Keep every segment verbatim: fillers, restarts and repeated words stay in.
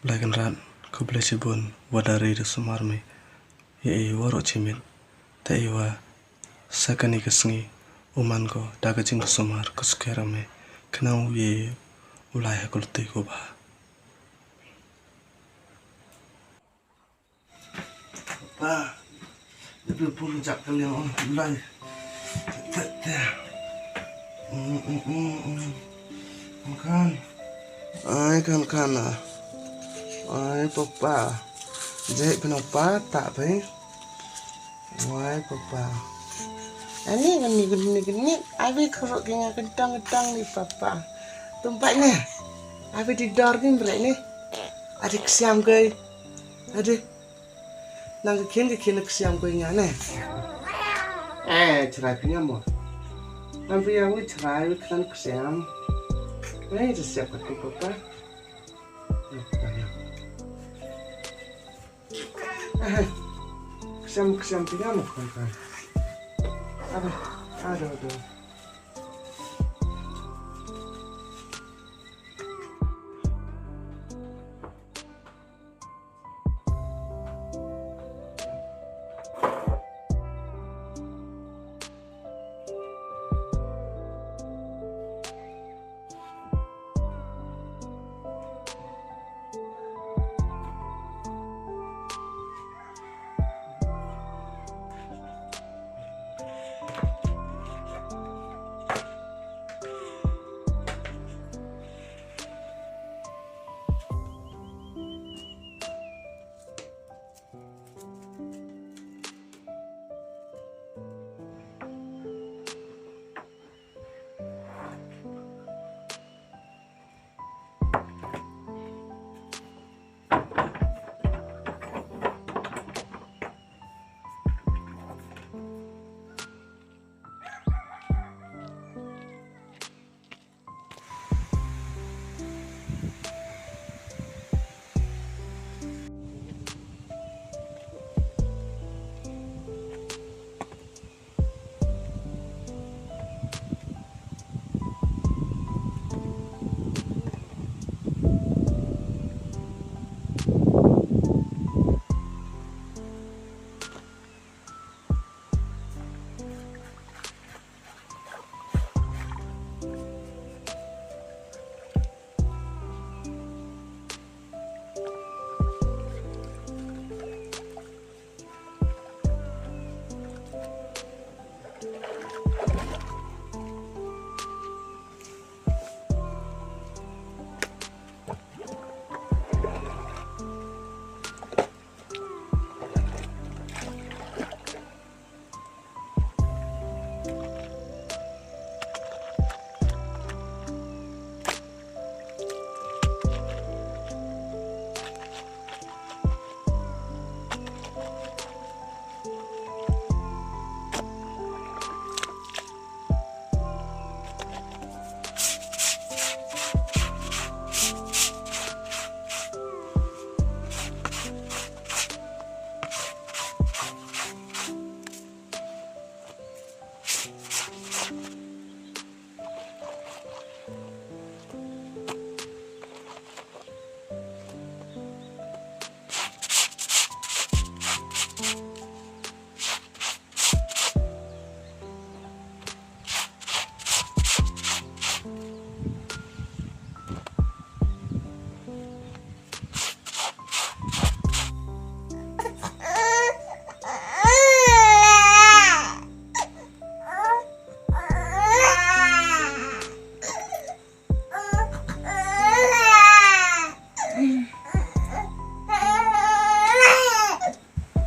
Blei Kynrad, khublei shibun, wat da ri da sumar me ïa i waroh shi miet. Te i wa sa kane ka sngi u man ko da ka jingsumar ka sukher me, khnang u ïa u lai ha ka lynti kaba bha. Pa, ïa phi pun jak ka liang, oh, Blei. Te, te, te. Mm, mm, mm, mm. Khan, khan. Ai, khan, khan, ah. Ai, papa. Jai phi nong pa, ta phi. Ai, papa. Ani, ani, ani, ani. Ai, phi khoro ki nga kentang, kentang ni, papa. Tumpai ni. Ai, phi di dor ni, mrek ni. Adik siam kai. Ade. Nang ka khin ka khin ka siam ko ïa nga ne. Eh, chrai phi nga mo. Nang phi ïa u chrai u khan ka siam. Eh, ka siam ka tu papa. Eh, ka siam ka siam phi nga mo kan kan. Ado, ado, ado.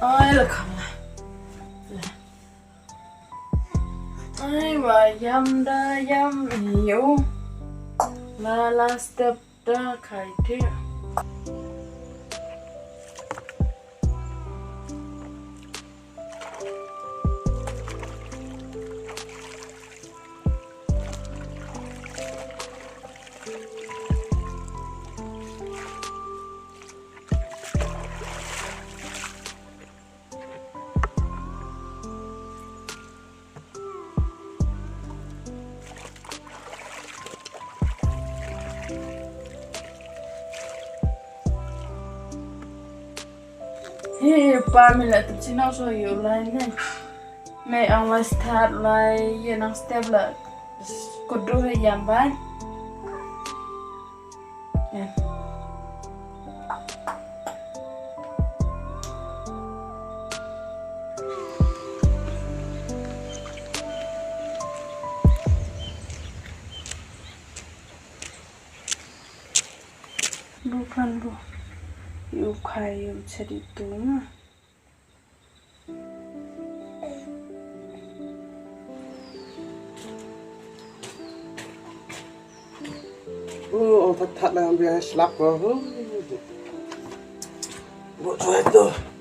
Ai, la kham la. Ai, wa yam da yam ïu. La la step da kai ti. Eh, pa, me la tip sino so yu lai ne. Me ang lai start lai ye nang step la. Kudu he yam bai. Eh. Bu kan bu. Yu khai yu chadi tu ma. Oh, ong that that lang biang slap ko. Huh. Bu choi tu.